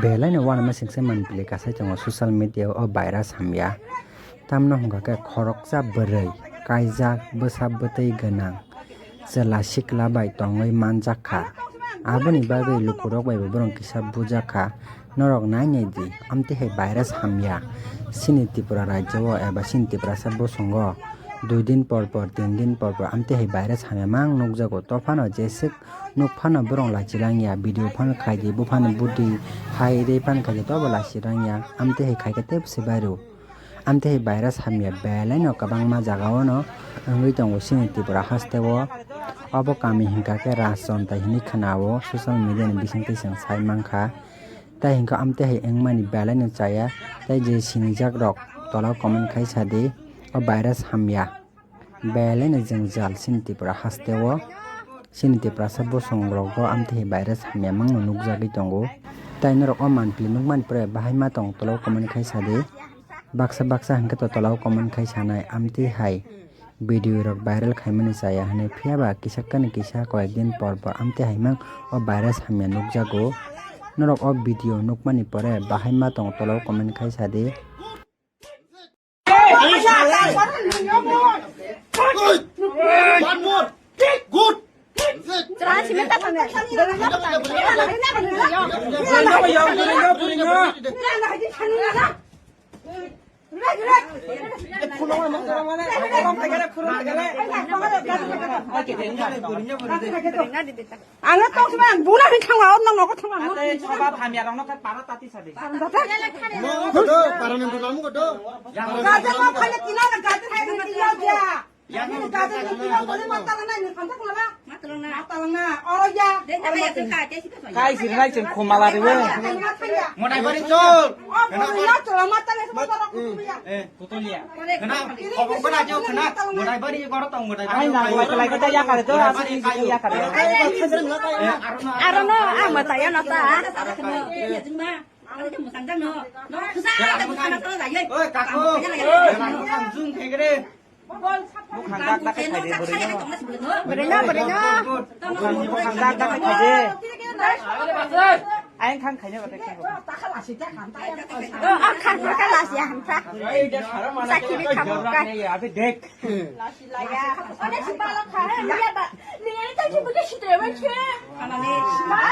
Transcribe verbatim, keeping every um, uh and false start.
Belaino uanama singsa manpili kasai tongo social media o virus hamya. Tamno hwnkha khe khoroksa bwrwi kaijak bwsa bwtwi gwnang chwla sikla bai tongwi manjak kha. Aboni bagwi lukurok bai bo borok kisa bujak kha. Norok nai nai di, amtwi hai virus hamya. Chini Tripura rajyo o eba chini Tiprasa bosongo dui din por por, tin din por por amtwi hai virus hamya mang nukjago. Tophano jeswk nuk phano borok lachilangya, video phano khaidi, buphano budi hai rwi phano khaidi, tobo lachilangya. Amtwi hai khaikhe teibo se viral. Amtwi hai virus hamya belaino kwbangma jagao no wngwi tongo chini Tripura hasteo. Obo kami hwnkha khe Rajchontai hinwi khwnao, social media ni bisingtwi chwng sai mankha. Tai hwnkha amtwi hai wngmani belaino chaya, tai je sinijak rok tola o comment khai sadi, o virus hamya. Belaino jwngjal chini Tripura hasteo, chini Tiprasa bosong rogo amtwi hai virus hamya mangno nukjagwi tongo. Tai norok o manpili nukmani pore bahai ma tong tola o comment khai sadi. Baksa baksa hwnkhe to tola o comment khai sanai amtwi hai video rok viral khaimani chaya hwnwi, phiyaba kisa kani kisa koyek din por por amtwi hai mang o virus hamya nukjago. Norok o video nukmani pore bahai ma tong tola o comment khai sadi. One more. Good. Ang tong sima ang bula hin thangma, or nang nogo thangma, ang. Ate soba phamya rok no khe para tati sadi. Mo ko do, para nem to namu ko do. Gaja ko khale tina na gaja hai ni tiya dia. Yang ni gaja ni tiya ko ni mata na ni khanta ko la. Mata na. Mata na. Oro ya. Kai sir nai cheng khumala riwe. Modai bari chol. O ko ni na chol mata na mata ko ya. Eh. Putulia. Kena, kobong kena aja, kena. Modai bari, koro tong, modai bari. Ai, na, lai, lai, kita ya kare, tuh, asli, asli, ya kare. Aro no, ah, mata ya, nata. Oi, kaku. Zoom kegre. Bukhang dak dak khai de, bwrwi no. Bwrwi no, bwrwi no. Bukhang, bukhang dak dak khai de. Ayang khang khaina batai khe. Oh, ah, khang khang khang lasi ya, khang khang. Sakhi bi khang khang. Abe dek. Lasi la ya. Ani si bala kha. Ni ya ba. Ni ya ta si buke si tre ban che. Ani si ba.